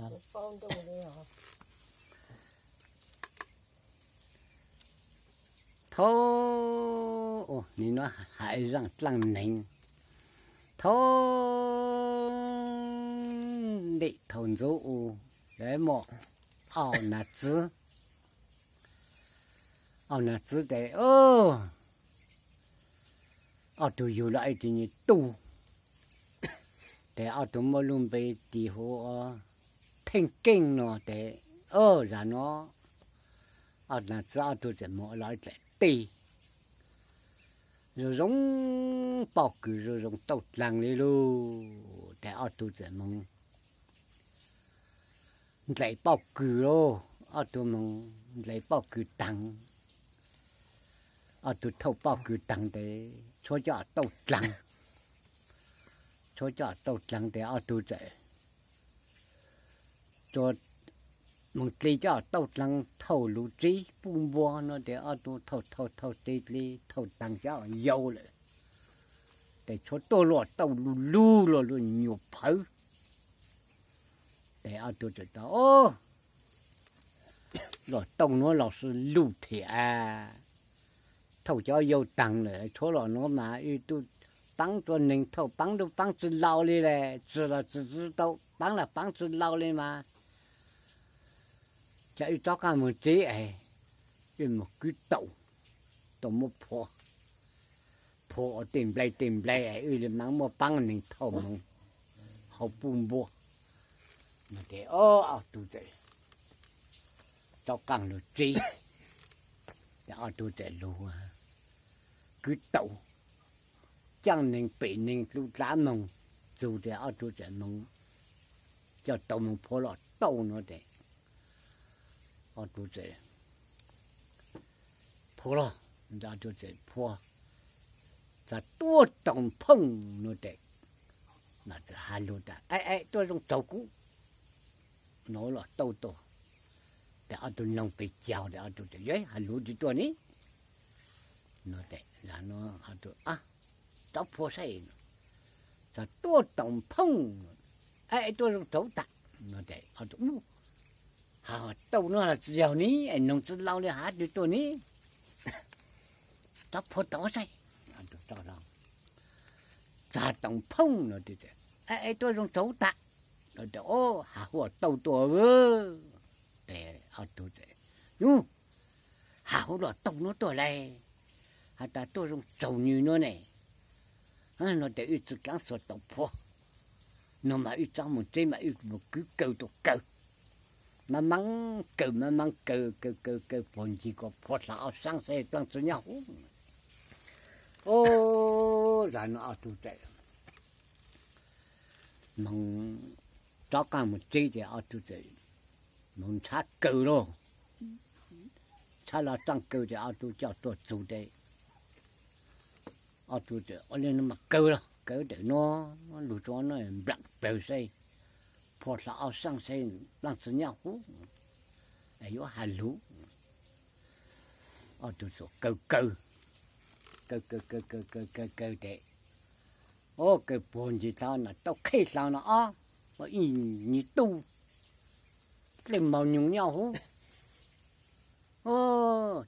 Thaum, nim no hais zaaj dlaaj neeg, thaum ntej thaum ntxov u, muaj ob nam txiv, ob nam txiv tes, ob tug yug lug ib tug me tub, tes ob tug muab lub npe tis hu ua Theej Keej no tes, zag no ob nam txiv ob tug txawm moog lug ib dlaim teb zoo zoo, poj kws zoo zoo tauj dlaag li lug, tes ob tug txawm moog dlaim poj kws lauj. Ob tug moog dlaim poj kws taag, ob tug thauj poj kws taag tes tshuab cov tauj dlaag, tshuab cov tauj dlaag tes ob tug txawm moog dle cov tauj dlaag thauj lug tsev puj npua no tes ob tug thauj thauj thauj dle dle thauj taag cov yau lawm, tes tshuab tuaj luaj tauj lug lug luaj luaj nyuam phawv. Tes ob tug txawm tau, luaj tauj nuav los lug thiab, thauj cov yau taag lawm, tshuab los nuav mas wb tub paab rua neeg thauj paab tub paab tsi laus li le, tsi los tsi tau paab los paab tsi laus li mas, ca wb rov qaab moog tsev es wb moog kwv taus, tau muab phua, phua ua tej nplai tej nplai es wb le maam muab paab neeg thauj moog hauv puj npua no tes ob tug txawm rov qaab lug tsev, tes ob tug txawm lug kwv taus, caaj neeg pem neeg lug dlav moog, txug tes ob tug txawm moog coj tau moog phua luaj tauj no tes ob tug txawm phua los, ob tug txawm phua, txag tuab toom phooj no tes, txawm has lug tas, Aib, aib, tuaj zoo tsaug kuv, no luaj tauj tuaj. Tes ob tug noog pes caug tes ob tug txawm, Yog has lug tsi tuaj ne? No tes, rov phua saib, txag tuab toom phooj, Aib, tuaj zoo tsaug tag, no tes ob tug, Has tauj no los tsi yog ne, es noog tsi laus li has twg tuaj ne? Rov phua tau saib, txag toom phooj no tes, Aib, tuaj zoo tsaug tag, no tes, Has huaj tauj tuaj. Tes ob tug txawm, Nub, has huaj luaj tauj nuav tuaj le, has tas tuaj zoo tsaug nwg nuav ne. No tes wb tsi kaav xuas tau phua, no mas wb rov moog tsev mas wb moog kwv kaw tuaj kaw, maam maam kaw maam maam kaw kaw kaw kaw puag ncig kom phua dlha ob saab saib plaab tsi nyob huv. Zag no ob tug txawm moog rov qaab moog tsev tes ob tug txawm moog nrhav kaw lauj. Nrhav los tsaaj kaw tes ob tug coj tuaj txug tes ob tug txawm, Ua le no mas kaw los kaw ntawm nuav, lug rua nuav nplaam plawg saib, phua dlha ob saab saib plaab tsi nyob huv, es yuav has lug. Ob tug txawm kaw kaw, kaw kaw kaw kaw kaw kaw tes, o, kaw puag ncig dlha no tau qheb dlha no ob, ib nyuag tug dlej maug nyoog nyob huv,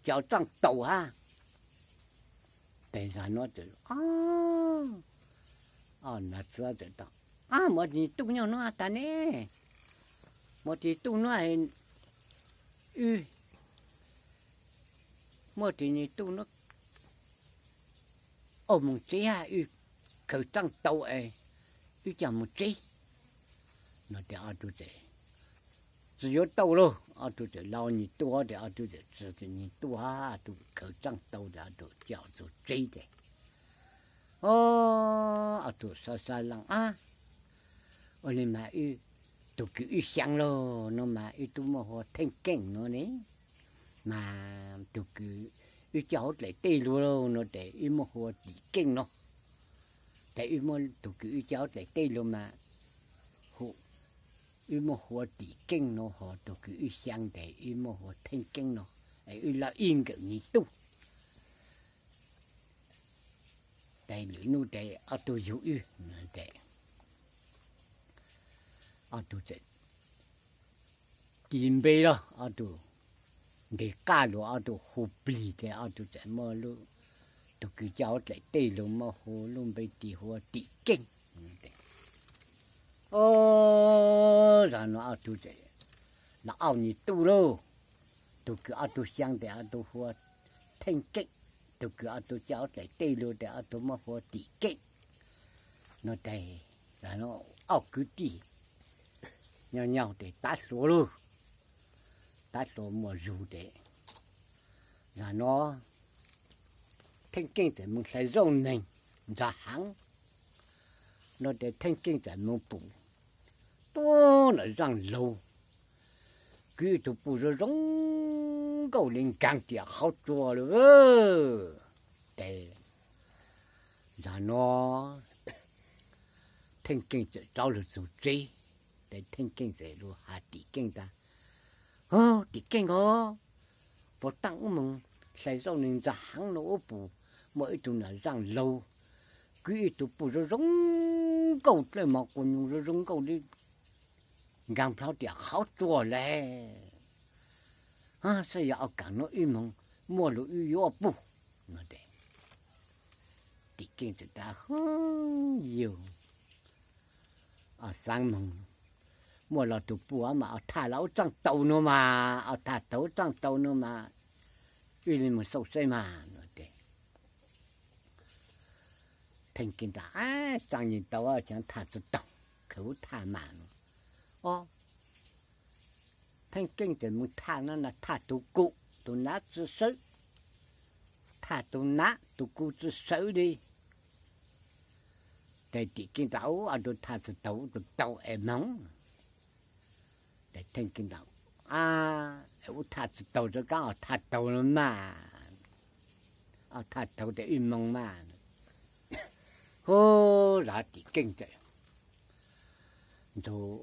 cov tsaaj taus hab. Tes zag nuav txawm, o, na txawm tau, Ab, muaj tus nyuag tub nyob nuav tag ne, muaj tus nyuag tub nuav, wb, muaj tus nyuag tub nuav, o, moog tsev hab, wb khaws tsaaj tau es wb coj moog tsev. No tes ob tug txawm tsi yuav tau lauj, ob tug txawm laus nyuag tub tes ob tug txawm tsi nyuag tub hab, ob tug khaws tsaaj tau tes ob tug coj txug tsev tes, o, ob tug xaav xaav leej, Ab, ua le mas wb, tug kws wb xyaa lauj no mas wb tub muaj hu ua Theej Keej no ne, mas tug kws wb coj hauv dlaim teb lug no tes wb muaj hu ua Tim Keej no. Tes wb muaj tug kws wb coj hauv dlaim teb lug mas, wb muaj hu ua Tim Keej no, ho tug kws wb xyaa tes wb muaj hu ua Theej Keej no, es wb lawv ib nkawm nyuag tub. Tes lwm nub tes ob tug yug wb tes ob tug txawm tis npe los ob tug, ntes qaj los ob tug hu plig ces ob tug txawm muab lub, tus kwv coj huab dlaim tej lug muab hu lub npe tis hu ua Tim Keej. Zag no ob tug txawm los auj nyias tub lauj. Tus kwv ob tug xyaa tes ob tug hu ua Theej Keej, tus kwv ob tug coj huab dlaim tej lug tes ob tug muab hu ua Tim Keej. No tes, zag no auj kwv tij nyob nyob tes tav hluas lauj, tav hluas muaj zug tes, zag no Theej Keej txawm moog hlais zaub neeg ntxag heev. No tes Theej Keej txawm moog pum tuab nam zaaj laug, kwv ib tug puj zoo zoo nkauj li nkaag riam qhauv tsua lawm tes, zag no Theej Keej txawm rov lug txug tsev. Tes Theej Keej txawm lug has Tim Keej tas, Tim Keej os, puas taag wb moog hlais zaub neeg ntxag heev no wb pum muaj ib tug nam zaaj laug, kwv ib tug puj zoo zoo nkauj dlawb mos quas nyoos zoo zoo nkauj li nkaag plhaub riam qhauv tsua le. Saib yog ua kaam no wb moog muaj lug wb yuav puj. No tes Tim Keej txawm tas, Hwb, yug, xaav moog muaj los tug puj mas ua thaj los wb tsaaj tau no mas, ua thaj tau wb tsaaj tau no mas, wb le moog xauj saib mas. No tes Theej Keej tas, Tsaaj yeej tau, ua caag thaj tsi tau, khaws wb thaj mas no. Ob, Theej Keej tes moog thaj no na, thaj tug kum tug nav tsi sawv, thaj tug nav tug kuv tsi sawv li. Tes Tim Keej tas, Ub, ob tug thaj tsi tau, wb tug tau es moog. Tes Theej Keej tas, Ab, wb thaj tsi tau, tsi kaab ua thaj tau no mas, ua thaj tau tes wb moog mas. Hub, zag Tim Keej txawm, ntxug,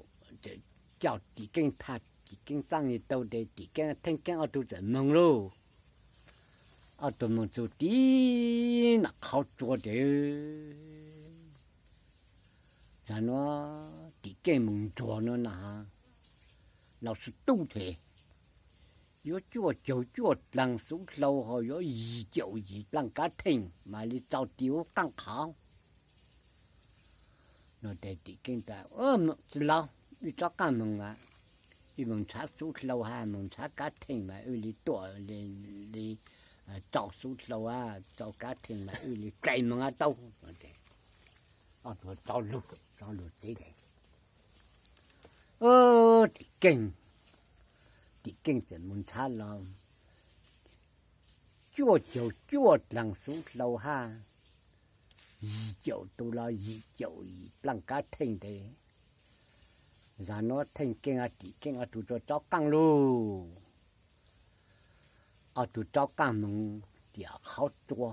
coj Tim Keej thaj, Tim Keej tsaaj yeej tau tes Tim Keej Theej Keej ob tug txawm moog lauj. Ob tug moog txug tim nam qhauv tsua tes, zag no Tim Keej moog ntsuag no na, laug xwb tub them, yuav cuaj caug cuaj dlaag xuv hlau ho yuav yim caum yim dlaag kab theej mam li txaus tis ub qaaj qhauv. No tes Tim Keej tas, Tsi laug, wb tsob qaaj moog mas, wb moog nrhav xuv hlau hab moog nrhav kab theej mas wb li tuaj li, tsaus xuv hlau hab tsaus kab theej mas wb li dlai moog hab tau. Ob tug rov lug, rov lug tsev tes, Tim Keej, Tim Keej txawm moog nrhav los cuaj caug cuaj dlaag xuv hlau hab yim caum tus los yim caum yim dlaag kab theej tes, zag no Theej Keej hab Tim Keej ob tug tso tsob qaaj lauj. Ob tug tsob qaaj moog riam qhauv tsua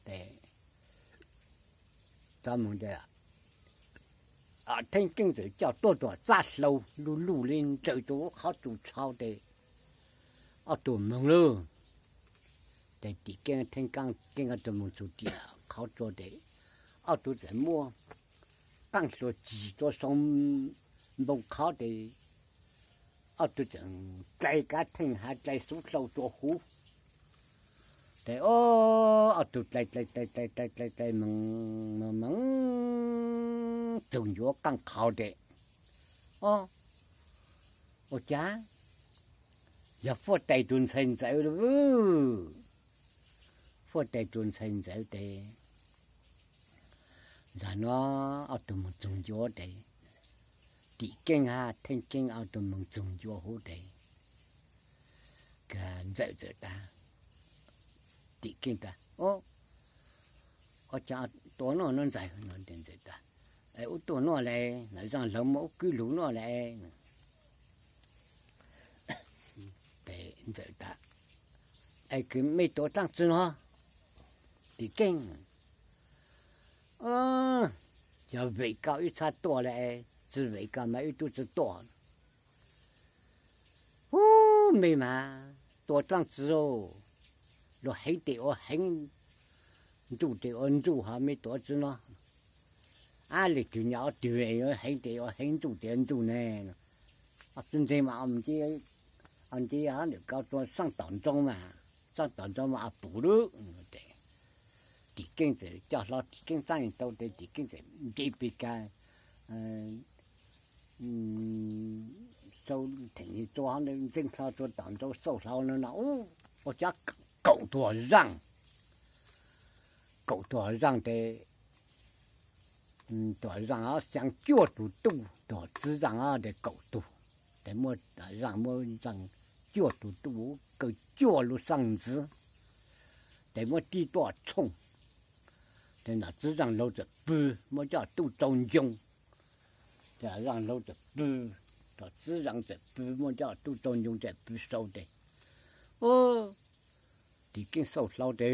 tes, tsob moog tes, Theej Keej txawm coj tuaj tuam txaj hlau luj luj li ntsaws rua qhov tsua tshau tes, ob tug moog lauj. Tes Tim Keej Theej Keej ob tug moog txug riam qhauv tsua tes, ob tug txawm muab qaaj hlua cig rua sau npoo qhov tes, ob tug txawm dlai kab theej hab dlai xuv hlau rua huv. Tes ob tug dlai dlai dlai dlai dlai dlai moog moog moog txug ncuav qaaj qhauv tes, Ob, ua caag yog Fuab Tais tug ntxhais ntxawm lauj. Fuab Tais tug ntxhais ntxawm tes, zag no ob tug moog txug ncuav tes, Tim Keej hab Theej Keej ob tug moog txug ncuav huv tes, Ntxawm txawm tas, Tim Keej tas, Ua caag tuaj noj no Ntxawm? No tes Ntxawm tas, Wb tuaj noj le, nam zaaj laug muab wb kwv lug noj le. Tes Ntxawm tas, Es kws mej tuav dlaaj tsi no? Tim Keej, Yog vem koj wb txhaj tuaj le, tsi vem koj mas wb tub tsi tuaj. Ub, mej mas tuav dlaaj tsi, luag heev tes ua heev, ntsuj tes ua ntsuj, ho mej tuav tsi no? Ab, leej twg nyom ob tug, heev tes ua heev, ntsuj tes ua ntsuj ne. Txiv ntseeg mas nce, nce hab ntawm ko tua saaj tom ntsoov mas, saaj tom ntsoov mas pum lub. Tim Keej txawm coj hlo Tim Keej txaaj tau tes Tim Keej txawm nce pes kag, sau theem tsua ntxeev hlo tsua tom ntsoov xauj hlo no no, ua cov kaum tug zaaj, kaum tug zaaj tes, tug zaaj xyaa cuaj tug tuj, tug txiv zaaj tes kaum tug, tes muab zaaj muab zaaj cuaj tug tuj kaw cuaj lub xaaj ntxwv, tes muab tib tuaj tshooj, tes nom txiv zaaj laug txawm pw muab coj tuj tsau ncoo, tes zaaj laug txawm pw, tug txiv zaaj txawm pw muab coj tuj tsau ncoo txawm pw sau tes, Tim Keej xauj hlo tes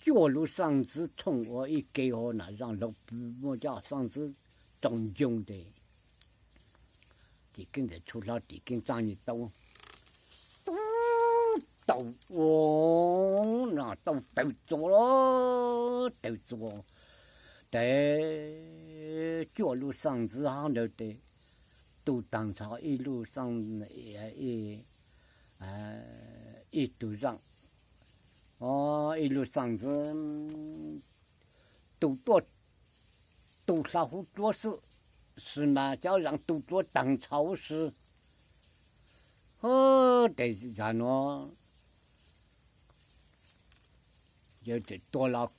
cuaj lub xaaj ntxwv tshooj ua ib ke ho nom zaaj laug pw muab coj xaaj ntxwv tsau ncoo tes Tim Keej ntawm tshu hlo Tim Keej txaaj tau, tau ua, no tau taw txua, taw txua tes cuaj lub xaaj ntxwv hab ntawd tes tu taag nrho ib lub xaaj, ib tug zaaj, ib lub xaaj ntxwv tu tuaj, tu hlo hub duab xwb, sis mas cov zaaj tu duab taag nrho huv si. Tes zag nuav yawg txawm tua los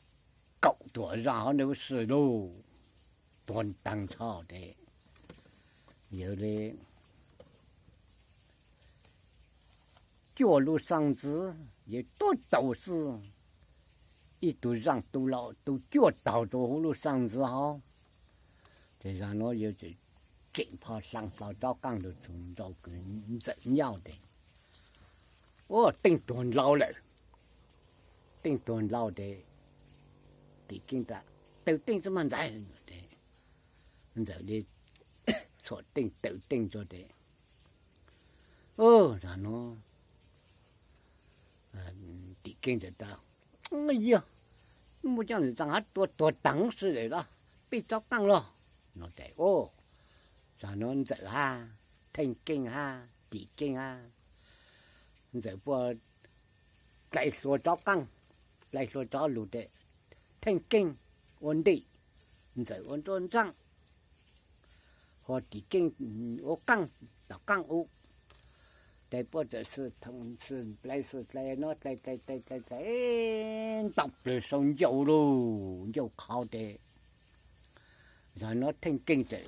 kaum tug zaaj hov ntawd huv si lauj, tuag taag nrho tes yawg le cuaj lub xaaj ntxwv yawg tuaj tau xwb, ib tug zaaj tu los tu cuaj taug rua huv lub xaaj ntxwv hov. Tes zag nuav yawg tseem pho hlaa hlo tsob qaaj lug txug nrau kws Ntxawm nyob tes, ua Teej tuag ntau lawm, Teej tuag ntau tes Tim Keej tas taw Teej tsi muaj Ntxawm, Ntxawm le txhuam Teej taw Teej tso tes, zag nuav Tim Keej txawm tas, yog muaj cov zaaj hab tua tuag taag huv si lawm los peb tsob qaaj los no tes, zag nuav Ntxawm hab Theej Keej hab Tim Keej hab Ntxawm puab dlai hlua tsob qaaj, dlai hlua tsob lug tes Theej Keej ua ntej, Ntxawm ua nruab nraab, ho Tim Keej ua qaaj, tom qaaj u. Tes puab txawm xwm thoom xwm dlai xwm dlai nuav dlai dlai dlai dlai dlai nto plawg sau ncauj lauj, ncauj qhauv tes zag nuav Theej Keej txawm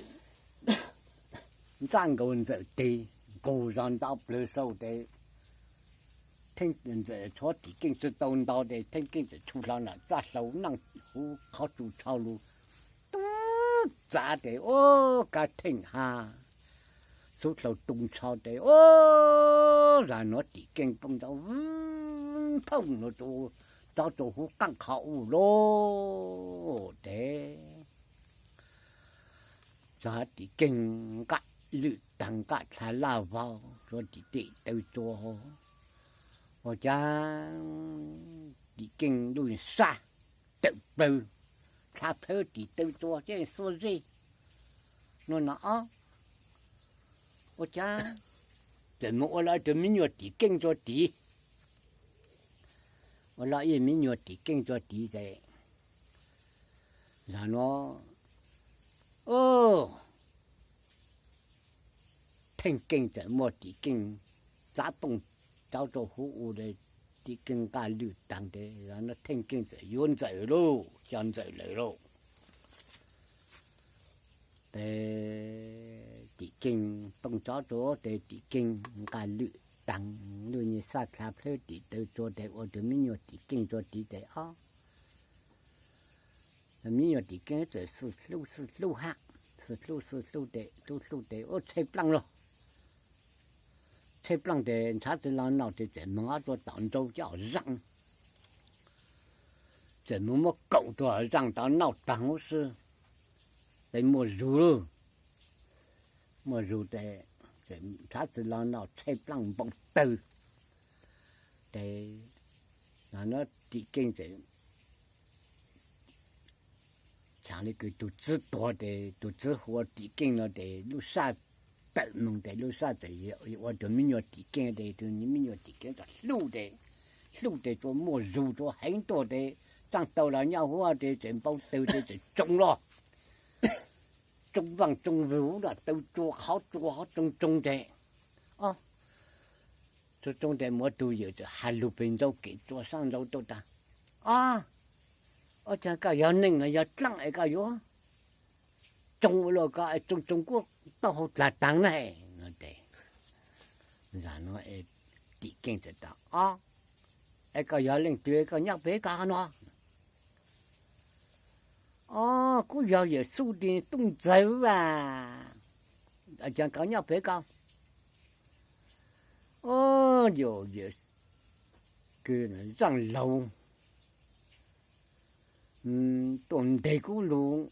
ntsaj nkaus Ntxawm teg, nqug zog nto plawg sau tes Ntxawm tshuav Tim Keej tsi tau nto tes Theej Keej txawm tshu hlo nam txaj hlau naaj huv qhov tsua tshau lug tub txav tes ua kab Theej hab xub hlau tu ntsho tes ua zag nuav Tim Keej poob nto phooj nuav rua tsob tsua huv qaaj qhov u lauj tes zag Tim Keej nqaj lwj taag nqaj dlha laj vog rua tim tej taw tsua, ua cas Tim Keej lub sab tawm plawg dlha plhawv tim taw tsua ces xuab zej nuav no ob, ua cas txawm moog ua los ib tug me nyuam Tim Keej tsua tid, ua los ib me nyuam Tim Keej tsua tid tes zag nuav, o, Theej Keej txawm muab Tim Keej txav poob tsob tsua huv u, Tim Keej nqaj lwj taag tes zag nuav Theej Keej txawm yuav Ntxawm lauj, coj Ntxawm lawm lauj. Tes Tim Keej poob tsob tsua tes Tim Keej nqaj lwj taag, lub nyuas sab dlha plhawv tim taw tsua tes ua tug me nyuam Tim Keej tsua tid tes ob, me nyuam Tim Keej txawm xwb hlub xwb hlub hab, xwb hlub xwb hlub tes hlub hlub tes ua tshee plaaj lauj. Tshee plaaj tes ntshav tsi los noj tes txawm moog ob rua tom nrau cov zaaj, txawm moog muab kaum tug zaaj tod noj taag huv si tes muaj zug lauj, muaj zug tes ntshav tsi los noj tshee plaaj npau tawg tes, no Tim Keej txawm txham le kws tug txiv tuag tes tug txiv hu ua Tim Keej no tes lub sab tawm moog tes lub sab tes ua rua mib nyuas Tim Keej tes, rua mib nyuas Tim Keej txawm hlub tes, hlub tes tsuas muaj zug tsuas heev tuaj tes, txaaj tau los nyob huv tes txawm npau taws tes txawm tsoo los, tsoo vaaj tsoo vug, taw tsua qhov tsua qhov tsoo tsoo tes, tsoo tsoo tes muaj tug yawm txawm has lug peg ntsaum kev tsua saab ntsaum tuaj tas, Ob, ob caag koj yog neeg los yog dlaab es koj yuav tsoo ua luaj ko es tsoo tsoo kuv taub hau dlaag taag na? No tes, zag nuav Tim Keej txawm tas, Ob, es koj yog leej twg koj nyob pem koj nuav? Ob, kuv yog Yawm Xuj tus tub ntxawg as. Caag koj nyob pem koj? Ob, yog, yog kws zaaj laug tuaj ntes kuv lug,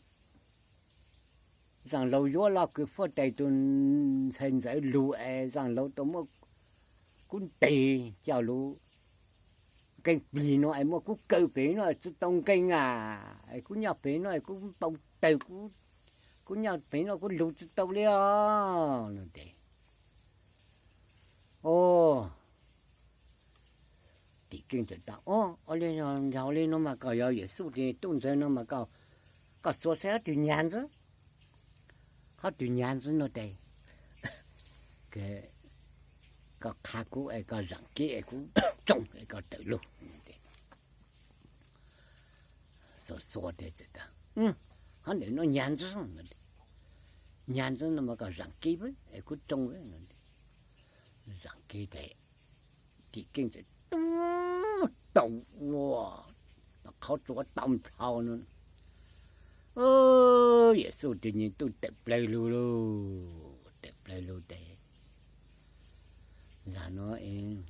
zaaj laug yuav loj kws fuab tais tus ntxhais ntxawm lug es zaaj laug tau muab kuv ntes coj lug nqee plig nuav es muab kuv kaw pem nuav tsi tau nqee as, es kuv nyob pem nuav es kuv npau taws, kuv nyob pem nuav kuv lug tsi tau li os. No tes, Ob, Tim Keej txawm tas, Ob, ua li yog li nuav mas koj yog Yawm Xuj tus tub ntxawg no mas koj xuas saib ob tug nyag ntxwb, ob tug nyag ntxwb no tes, koj qha kuv es koj zaam kev es kuv tsoo es koj tawm lug. Xuas xuas tes, Ob, ntawm nuav nyag ntxwb, nyag ntxwb no mas koj zaam kev es kuv tsoo. Zaam kev tes Tim Keej txawm tub tau ua qhov tsua tau nplhau no. Yawm Xuj tus tub tawm plawg lug lauj, tawm plawg lug tes, zag nuav Yawm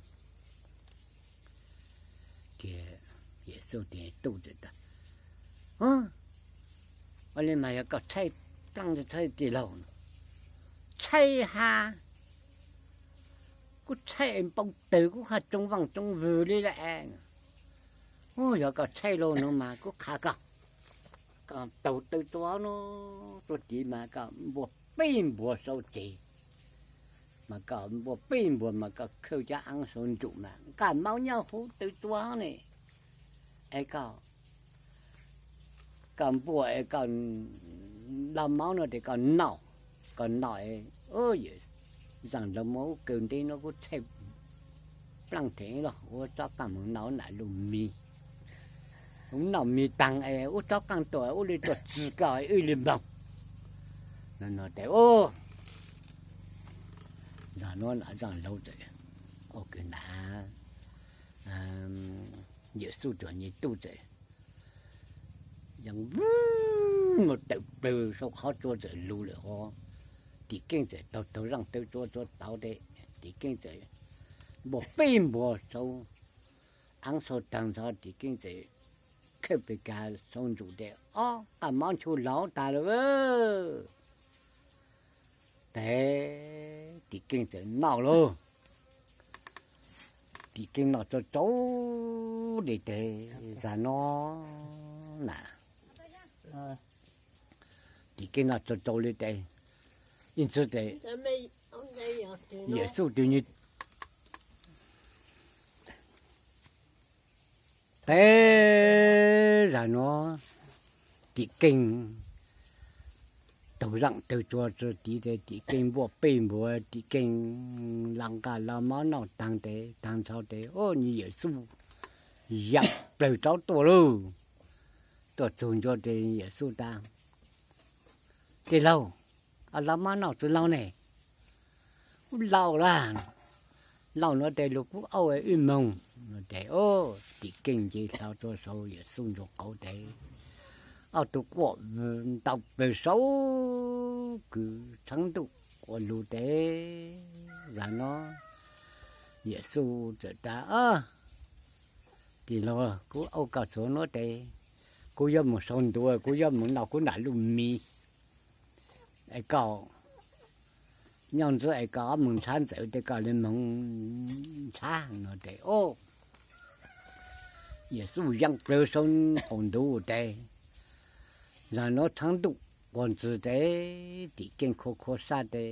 Xuj tus tub txawm tas, Ua li mas yog koj tshaib plaaj txhab tij laug? Tshaib hab, kuv tshaib npau taws kuv haj tsoo vaaj tsoo vwg li lawm. Yog koj tshaib lauj no mas kuv qha koj, koj taug taw tsua nuav tuaj tiv mas koj npuaj peb npuag sau tseg, mas koj npuaj peb npuag mas koj khawb cov aav sau ntsum mas nqaj maub nyob huv taw tsua ne, es koj, koj npuaj es koj loj maub no tes koj noj, koj noj, zaaj laug muab kuv kaw ntawm nuav kuv tshaib plaaj theem los ua tsob qaab moog noj nam lug mis, noj mis taag es ua tsob qaab tuaj ua li tuaj txig koj wb li moog. No tes, zag nuav zaaj laug txawm, ua kws na, Yawm Xuj tus tub txawm yeej muaj tawm plawg sau qhov tsua txawm lug lawm hov. Tim Keej txawm taug taug zaaj taw tsua tsua tauv tes, Tim Keej txawm npuaj peb npuag sau aav sau taag ntxhov Tim Keej txawm khawb pes kav sau ntsum tes ob qaj mob nchu laug taag lawm. Tes Tim Keej txawm noj lauj. Tim Keej noj tsau tsau li tes, zag nuav na, Tim Keej noj tsau tsau li tes, ib ntsis tes Yawm Xuj tus tes, zag nuav Tim Keej taug zaaj taw tsua txug tiv tes Tim Keej npuaj peb npuag, Tim Keej loj nqaj loj mob noj taag tes taag ntxhov tes, ub, Yawm Xuj yaam plawg rov tuaj lauj. Tuaj txug ncua tes Yawm Xuj tas, Tij laug, loj mob noj tsi laug ne? Kuv laus lawm, laus nuav tes lug kuv auj wb moog. Tes Tim Keej nce hlo rua sau Yawm Xuj ntug qauv tes, ob tug quaj ntau plawg saud kws tshaav ntuj quas lug tes, zag nuav Yawm Xuj txawm tas, Tij laug, kuv auj koj txug nuav tes kuv yuav moog sau ntuav, kuv yuav moog noj kuv nam lub mis. Es koj nyob ntxwb es koj moog ntshav ntxawm tes koj le moog ntshav. No tes, ub, Yawm Xuj yeej plawg sau qaum ntuv tes, zag nuav tshaav ntuj quas ntxwg tes, Tim Keej khua khua sab tes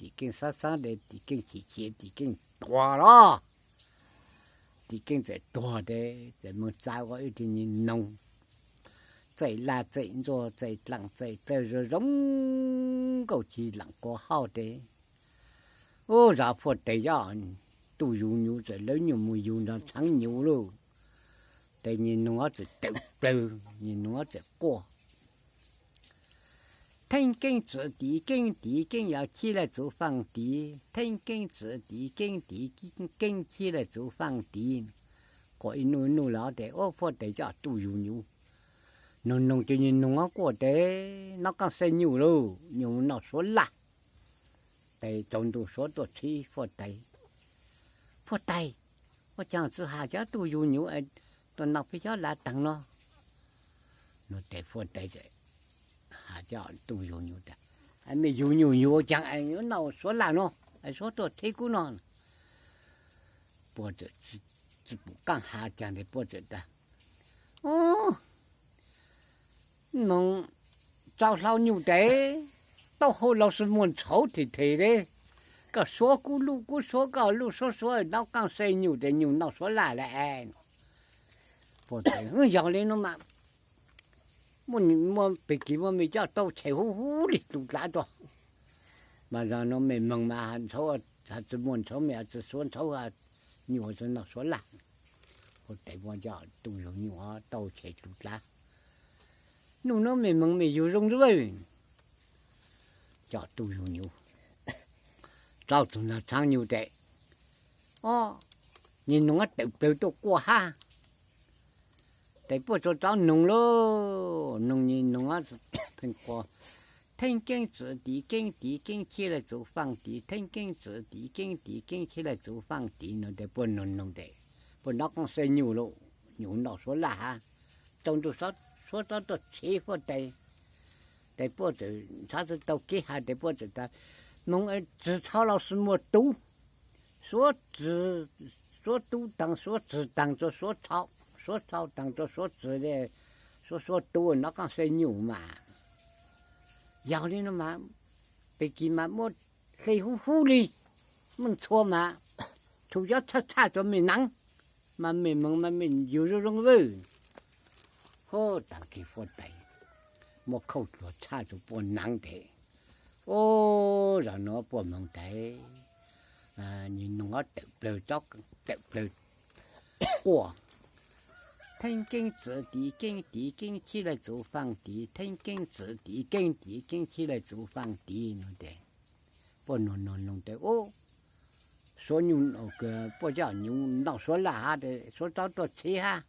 Tim Keeb xab xab tes Tim Keeb chim chim Tim Keeb tuag los. Tim Keeb txawm tuag tes txawm moog txav ua ib tug nyuj noog, txaij laj txaij ntxuag txaij dlaaj txaij dlawg zoo zoo nkauj tsi laam kua hauj tes, ub, zov Fuaj Tais cov tub yug nyuv txawm lawv nyuj mus yug nrog tshaav nyuv lauj. Tes nyuj noog ob txawm tawm plawg, nyuj noog ob txawm quaj, Theeb Keeb txwv Tim Keeb, Tim Keeb yog chib laj txuv faaj tiv, Theeb Keeb txwv Tim Keeb, Tim Keeb chib laj txuv faaj tiv. Quaj ib nub ib nub los tes ub, Fuaj Tais cov tub yug nyuv noog noog ces nyuj noog ob quaj tes nov qaab xai nyuj lauj, nyuj noj suav laj. Tes tsaus ntuj suav tuaj txhib Fuaj Tais, Fuaj Tais, ua caag tsi has cov tub yug nyuv tuaj noj peb cov lav taag no? Nug tes Fuaj Tais has cov tub yug nyuv tas, mej yug nyuj yug ua caag yuav noj suav laj no, suav tuaj txhib kub no. Puab txawm tsi pum qaab has caag tes puab txawm tas, ub, noog txaus hlau nyuj tes, taub hau los sis muaj ntshauv them them le, koj suav kub lub kub suav koj lub suav suav nov qaab xai nyuj tes nyuj noj suav laj le. Puab tas, yog le nuav mas, muaj pig kis muaj mej coj tau tshem huv huv le tus dlav rua. Mas zog nuav mej moog mas ntshauv, has tsi muaj ntshauv mej has tsi suav ntshauv, nyuj tsi noj suav laj. Tes muab cov tub yug nyuv tau tshem tus dlav, nub nuav mej moog mej yug zoo zuj. Cov tub yug nyuv txaus txug nrog tshaav nyuj tes, o, nyuj noog tawm plawg tuaj quaj hab. Tes puab txawm txaus noog lauj, noog nyuj noog pheej quaj, Theeb Keeb txwv Tim Keeb, Tim Keeb chib laj txuv faaj tiv, Theeb Keeb txwv Tim Keeb, Tim Keeb chib laj txuv faaj tiv no tes puab noog noog tes, puab nov qaab xai nyuj lauj, nyuj noj suav laj hab. Tsaus ntuj suav txawm tuaj txhib Fuaj Tais. Tes puab txawm ntshaw tsi tau kev has tes puab txawm tas, noog txwv txhov los sis muaj tub, suav txwv, suav tub taag suav txwv taag rua suav txhov, suav txhov taag rua suav txwv, suav suav tub nov qaab xai nyuj mas. Yog le nuav mas, pig kis mas muab hle huv huv le, muab ntxhua mas, txhua cov txhaj txhaj rua mej naav, mas mej moog mas mej yug zoo zoo vwj. Hub, taag kis Fuaj Tais muab khauj dluag txhaj rua puab naav tes, ub, zog nuav puab moog tes, nyuj noog ob tawm plawg, tawm plawg quaj, Theeb Keeb txwv Tim Keeb, Tim Keeb chib laj txuv faaj tiv, Theeb Keeb txwv Tim Keeb, Tim Keeb chib laj txuv faaj tiv no tes, puab noog noog noog tes, ub, suav nyuj, puab cov nyuv noj suav laj hab tes suav txawm tuaj txhib hab.